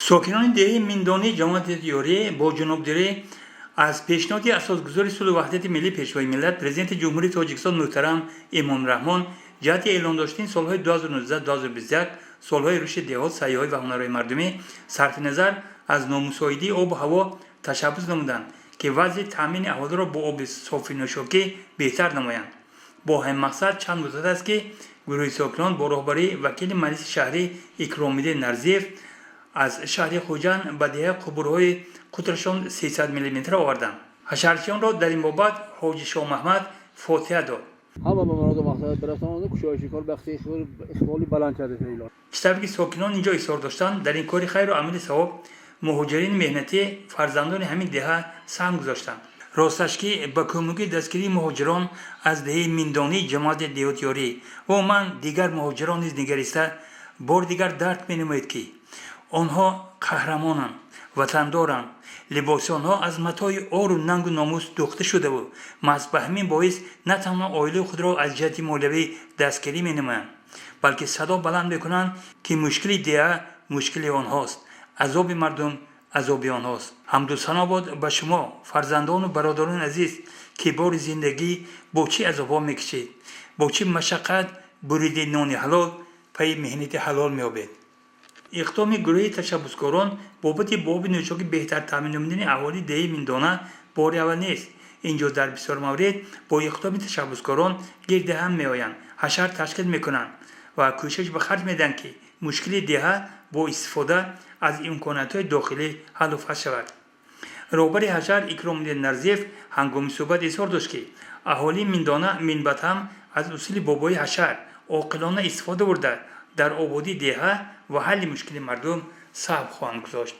Сокинони деҳаи Миндонии ҷамоати Ёрӣ бо ҷонибдорӣ аз пешниҳоди Асосгузори сулҳу ваҳдати миллӣ, Пешвои миллат, Президенти Ҷумҳурии Тоҷикистон муҳтарам Эмомалӣ Раҳмон ҷиҳати эълон доштани солҳои 2019-2021 солҳои рушди деҳот, сайёҳӣ ва ҳунарҳои мардумӣ, сарфи назар аз номусоидии обу ҳаво ташаббус намуданд, ки вазъи таъмини аҳолиро бо оби софи нӯшокӣ беҳтар намоянд. Бо ҳамин мақсад чанд муддат аст, ки гурӯҳи сокинон бо роҳбарии вакили Маҷлиси шаҳрӣ Икромиддин Нарзиев аз шаҳри Хуҷанд ба деҳа қубурҳои қутрашон 300 миллиметр оварданд. Ҳашарчиёнро дар ин бобат Ҳоҷи Шоҳмаҳмад фотиҳа дод. Ҳама ба муроду мақсад бирасонад, кушоиши кор бахти иқболи баланд карда. Чӣ тавре ки сокинон ин ҷо изҳор доштанд, дар ин кори хайру амали савоб муҳоҷирини меҳнатӣ, фарзандони ҳамин деҳа саҳм гузоштанд. Росташ, ки ба кӯмаки дастгирии муҳоҷирон аз деҳаи Миндонии ҷамоати Деҳотёрӣ ва умуман дигар муҳоҷирон низ нигариста, бори дигар дарк менамоед, ки онҳо қаҳрамонанд, ватандоранд. Либоси онҳо аз матои ору нангу номус дӯхта шудаву маҳз ба ҳамин боис на танҳо оилаи худро аз ҷиҳати молиявӣ дастгирӣ менамоянд, балки садо баланд мекунанд, ки мушкили деҳа мушкили онҳост, азоби мардум азоби онҳост. Ҳамду сано бод ба шумо, фарзандону бародарони азиз, ки бори зиндагӣ бо чӣ азобҳо мекашед, бо чӣ машаққат буриди нони ҳалол пайи меҳнати ҳалол меёбед. Иқдоми гурӯҳи ташаббускорон бобати бо оби нӯшокӣ беҳтар таъмин намудани аҳолии деҳаи Миндона бори аввал нест. Ин ҷо дар бисёр маврид бо иқдоми ташаббускорон гирди ҳам меоянд, ҳашар ташкил мекунанд ва кӯшиш ба харҷ медиҳанд, ки мушкили деҳа бо истифода аз имкониятҳои дохилӣ ҳаллу фасл шавад. Роҳбари ҳашар Икромиддин Нарзиев ҳангоми суҳбат изҳор дошт, ки аҳолии Миндона минбаъд ҳам аз усули бобои ҳашар оқилона истифода бурда, дар ободии деҳа ва ҳалли мушкили мардум саҳм хоҳанд гузошт.